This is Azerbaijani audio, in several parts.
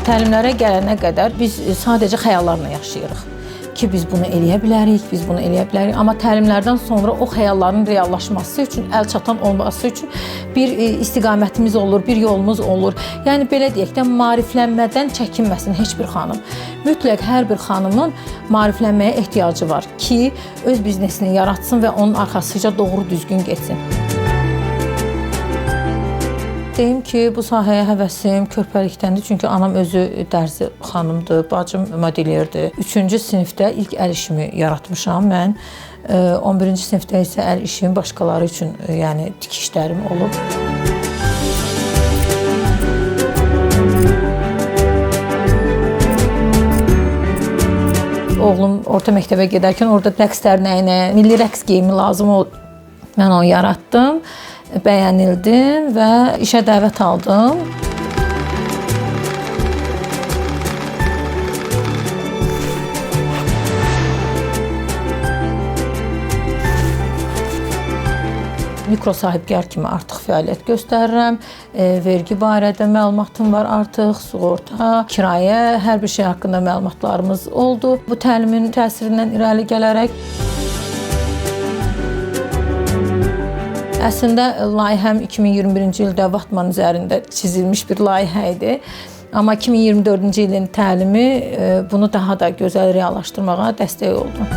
Təlimlərə gələnə qədər biz sadəcə xəyallarla yaşayırıq ki, biz bunu eləyə bilərik, biz bunu eləyə bilərik. Amma təlimlərdən sonra o xəyalların reallaşması üçün, əl çatan olması üçün bir istiqamətimiz olur, bir yolumuz olur. Yəni belə deyək də, maariflənmədən çəkinməsin heç bir xanım. Mütləq hər bir xanımın maariflənməyə ehtiyacı var ki, öz biznesini yaratsın və onun arxasıca doğru düzgün getsin. Deyim ki, bu sahəyə həvəsim körpəlikdəndir. Çünki anam özü dərzi xanımdır, bacım modelyerdir. 3-cü sinifdə ilk əl işimi yaratmışam mən. 11-ci sinifdə isə əl işim başqaları üçün, yəni tikişlərim olub. Oğlum orta məktəbə gedərkən orada rəqs dərnəyinə, milli rəqs geyimi lazım oldu. Mən onu yaratdım, bəyənildim və işə dəvət aldım. Mikro sahibkar kimi artıq fəaliyyət göstərirəm. Vergi barədə məlumatım var artıq, sığorta, kirayə, hər bir şey haqqında məlumatlarımız oldu. Bu təlimin təsirindən irəli gələrək. Əslində layihəm 2021-ci ildə Vatman üzərində çizilmiş bir layihə idi. Amma 2024-cü ilin təlimi bunu daha da gözəl reallaşdırmağa dəstək oldu.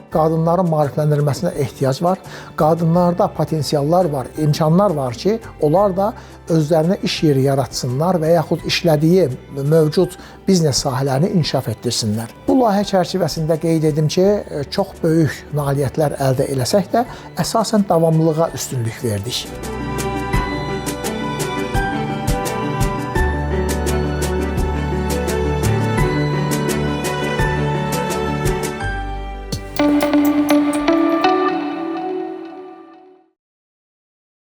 Qadınların maarifləndirilməsinə ehtiyac var. Qadınlarda potensiallar var, imkanlar var ki, onlar da özlərinə iş yeri yaratsınlar və yaxud işlədiyi mövcud biznes sahələrini inkişaf etdirsinlər. Bu layihə çərçivəsində qeyd edim ki, çox böyük nailiyyətlər əldə eləsək də, əsasən davamlılığa üstünlük verdik.